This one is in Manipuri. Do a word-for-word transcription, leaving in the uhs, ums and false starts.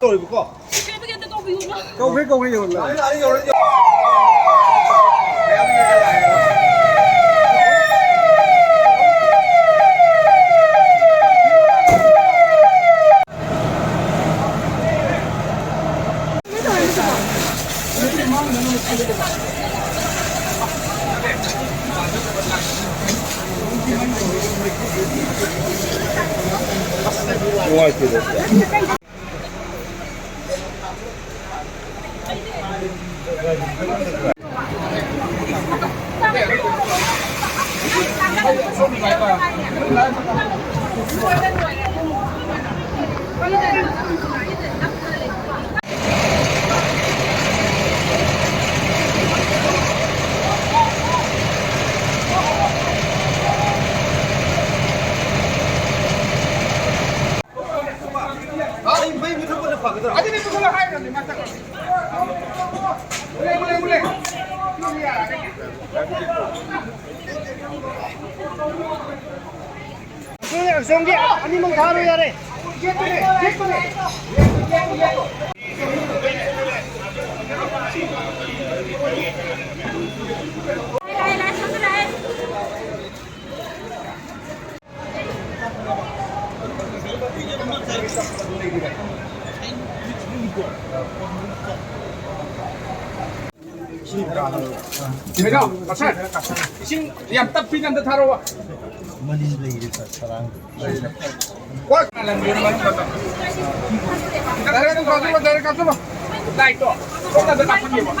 ꯇꯧꯔꯤꯕꯀꯣ꯫ ꯀꯩꯅꯣ ꯀꯩꯅꯣ ꯀꯧꯕꯤꯌꯨꯕ꯫ ꯀꯧꯈ꯭ꯔꯦ, ꯀꯧꯈ꯭ꯔꯦ, ꯌꯧꯍꯜꯂꯣ꯫ ꯅꯨꯡꯉꯥꯏꯇꯦꯗ꯫ ꯑꯩ ꯃꯩ ꯃꯨꯊꯠꯄꯅ ꯐꯒꯗ꯭ꯔꯥ? ꯑꯗꯨꯗꯤ ꯃꯨꯊꯠꯂꯣ ꯍꯥꯏꯈ꯭ꯔꯕꯅꯤ ꯃꯊꯛ꯫ ꯃꯨꯠꯂꯦ, ꯃꯨꯠꯂꯦ, ꯃꯨꯠꯂꯦ꯫ ꯁꯤꯗꯤ ꯌꯥꯔꯦ꯫ ꯑꯁꯣꯝꯒꯤ, ꯑꯁꯣꯝꯒꯤ ꯑꯅꯤꯃꯛ ꯊꯥꯔꯣ ꯌꯥꯔꯦ꯫ ꯌꯦꯠꯄꯅꯦ, ꯌꯦꯠꯄꯅꯦ꯫ ꯏꯁꯤꯡ ꯌꯥꯝ ꯇꯞꯄꯤꯅ ꯑꯝꯇ ꯊꯥꯔꯛꯑꯣ꯫ ꯗꯥꯏꯔꯦꯛ ꯑꯗꯨꯝ ꯀꯥꯞꯁꯤꯜꯂꯣ, ꯗꯥꯏꯔꯦꯛ ꯀꯥꯞꯁꯤꯜꯂꯣ꯫ ꯂꯥꯏꯠꯇꯣ ꯁꯣꯝꯗ ꯑꯝꯇ ꯀꯥꯞꯁꯤꯟꯒꯦꯕ꯫